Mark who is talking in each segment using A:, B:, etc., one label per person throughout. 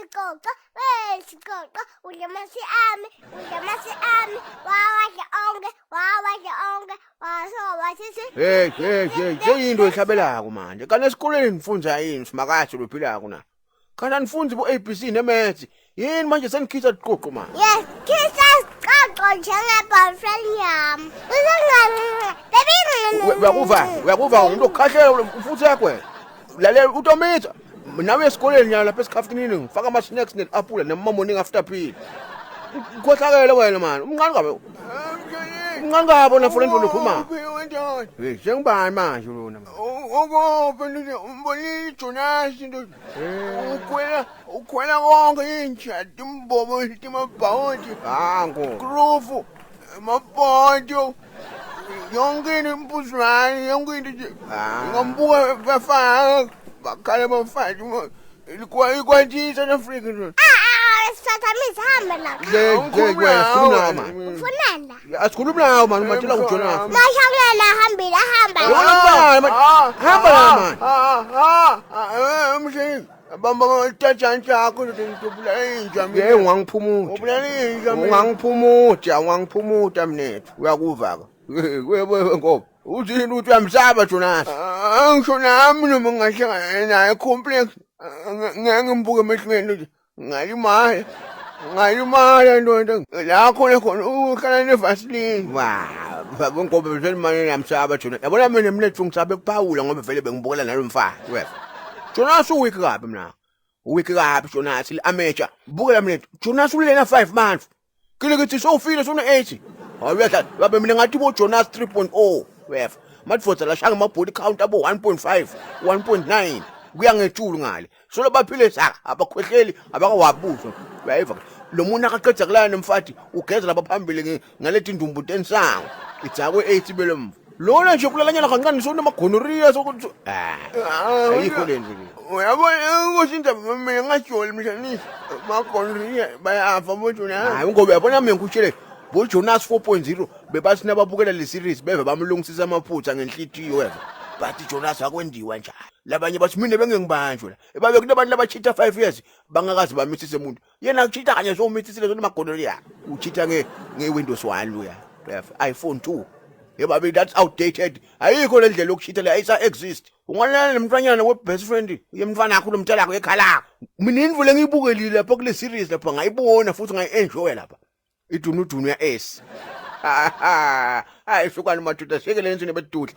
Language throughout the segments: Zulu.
A: Wesigoqo, wesigoqo, udla amasi ami, udla amasi ami, wawadla onke, wawadla onke, waso wasisi.
B: Hey hey hey, seyinto ehlabelako manje. Kanti esikoleni nifundza yini simakathi lophilako na? Kanti anifundzi bo ABC ne-maths. Yini manje senikhitha liqoqo manje?
A: Yes, khisa siqoqo njenge-boyfriend yami. Uzonganca, baby.
B: Uyakuva, uyakuva umuntu okhahlela futhi yakho wena. Lalela utomitha. Nawe esikoleni nyalo lapha esikhaftinini ngifaka ama snacks ne-apula nema morning after pill. Ukhohlakele wena mani, umncane kabi. Umncane kabi wena for into lokhuluma. Hey, sengubani manje lona?
C: Ukuphi nje umbonile Jonas into ukhwela ukhwela konke inja timbobo timabhawuti
B: Hangu.
C: groove mabhodo yonke into impuzwane yonke into nje
B: Ah.
C: ngambuka bafana bakhale bafana ikwantisa Africa nje
A: Ah, ah, sithatha hambe la.
B: Le le wena sikhuluma nawe mani.
A: Ufunani la?
B: Asikhulumi nawe mani umatshela uJonas.
A: Mashangana hambile hamba.
B: Yona mntwana mani. Hamba la mani.
C: Mshini bamba tatshantshi yakho ndobulala inja
B: Hey ungangiphumuta.
C: ubulala inja
B: Ungangiphumuta, ungangiphumuta mnethu. Uyakuva ke. Wewe ngoba uthini uthi uyamsaba Jonas?
C: Angisho nami noma ngingahlangana naye complex ngeke ngimbuke emehlweni nje ngalimala ngalimala ndoda la khona khona uhlala nevaseline.
B: Wa, ngoba vele manje ngiyamsaba Jonas. Yabona mina mnethu ngisabe kuphawula ngoba vele bengibukela nalomfana. Weva. Jonas uweak kabi mina. Uweak kabi Jonas li-amateur. Bukela mnethu. Jonas ulena 5 months. Kile kithi sowufile sona 8. Hayi uyadlala. Babe mina ngathi bo Jonas 3.0. Weva. Madvodza lashanga ama body count abo 1.5, 1.9. Kuya ngethulu ngale. Solo baphile saka abakhwehleli abakawabuzwa. Uyayiva ke. Lo muntu akaqeda kulana nomfati ugeza lapha phambili ngalethi ndumbu tensango. Idzakwe 8 belemva. Lona nje kulalanyana kancane sonamagonorrhea sokuthi ah ayikho le nto le.
C: Uyabona ukuthi indaba mina ngajoli mshanisi magonriya bayafa boJonas.
B: Hayi ngoba uyabona mina ngikutshele bo Jonas 4.0 bebathi nababukela le series beve bamlungisisa amaphutha ngenhlitiyo weva. But Jonas akwendiwa njalo. Labanye bathi mina bengengibanjwe la. Ebabe kunabantu labachitha 5 years bangakazi bamithise umuntu. Yena uchitha kanye somithisile sona magonorrhea. Uchitha nge nge Windows 1 luya. Uyeva iPhone 2. Yebo babe that's outdated. Ayikho le ndlela yokuchitha le ayisa exist. Ungalala nemntwanyana we best friend yemntwana yakho lomntala yakho ekhala. Mina indvu lengiyibukelile lapha kule series lapha ngayibona futhi ngayi-enjoy lapha. Idunudunu ya S. Hayi sukani madoda shekele lento nebedudla.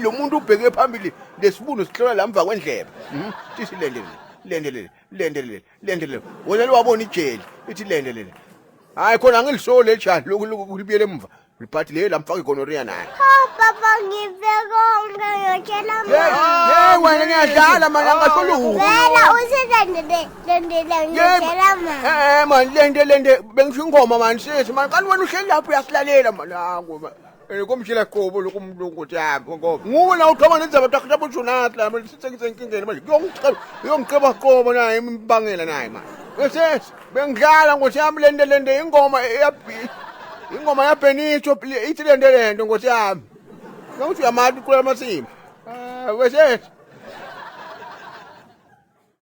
B: Lo muntu ubheke phambili lesibuno sihlola la mva kwendlebe. Mhm. Thithi lende lende lende lende lende lende. Wena lwabona ijeli ithi lende lende. Hayi khona angilisoli lejali lokhu lokhu libuyele emva. Liphathi le lamfaka igonorrhea naye.
A: Oh, papa ngive konke ngiyotshela
B: Hey,
A: mama.
B: hey wena ngiyadlala manje angasoluka.
A: Vela uthi lende lende lende ngiyotshela mama.
B: Eh man lende lende bengisho ingoma man sisi man kanti wena uhleli lapho uyasilalela man hawo man. Eh komshila qobo lokumlungu jabo ngoba nguwe na uqhama nenzaba takho labo Jonas la manje sisengisenkingeni manje kuyongicheba kuyongicheba qobo naye imbangela naye man. Bese bengidlala ngothi yami lende lende ingoma eyabhi ingoma yaBenito ithi lende lende ngothi yami. Ngawuthi uyamati kula masimu. Ah bese